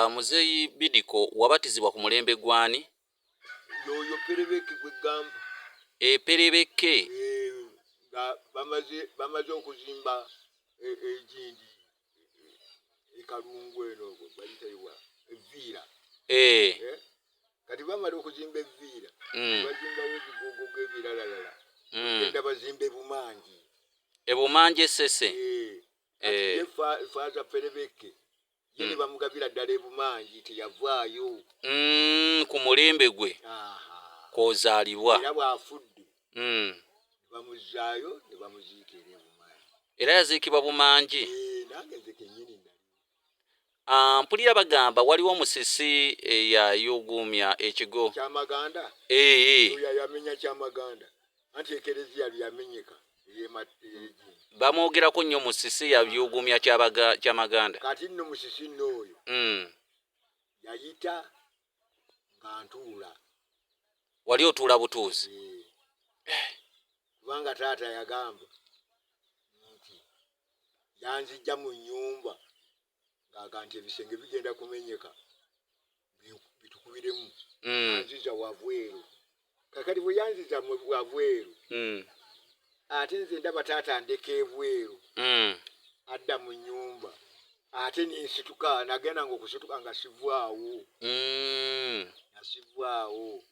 Muzeeyi Bidiko, wabatizibwa ku mulembe gwani? Yoyo Perebeke gwegamba. Eperebeke. Nga bamaze okuzimba egindi ekalungu eno bayitayiwa eviira. Kati bamala okuzimba eviira, bazimbawo ebigogogo ebiralalala, genda bazimba ebumangi. Ebumangi esese. Kati ye Faaza Perebeke ye ne bamugabira ddala ebumangi, teyavaayo. Ku mulembe gwe kwozaalibwa. Era bw'afudde ne bamuzzaayo ne bamuziika era ebumangi. Era yaziikibwa Bumangi. Nange nze kennyini nali. Mpulira bagamba waliwo musisi eyayugumya ekigo Kyamaganda. Oyo yamenya Kyamaganda, anti ekereziya lyamenyeka eyegindi. Bamwogerako nnyo, musisi yayugumya Kyamaganda. Kati nno musisi nno oyo yayita nga ntuula. Wali otuula butuuzi? Kubanga taata yagamba nti yanzijja mu nnyumba ng'aga nti ebisenge bigenda kumenyeka bitukubiremu. Yanziza wabweru. Kakati bwe yanziza wabweru, ate nze ndaba taata ndeka ebweru, adda mu nnyumba, ate nensituka, nagenda nga okusituka nga sivaawo. Nga sivaawo.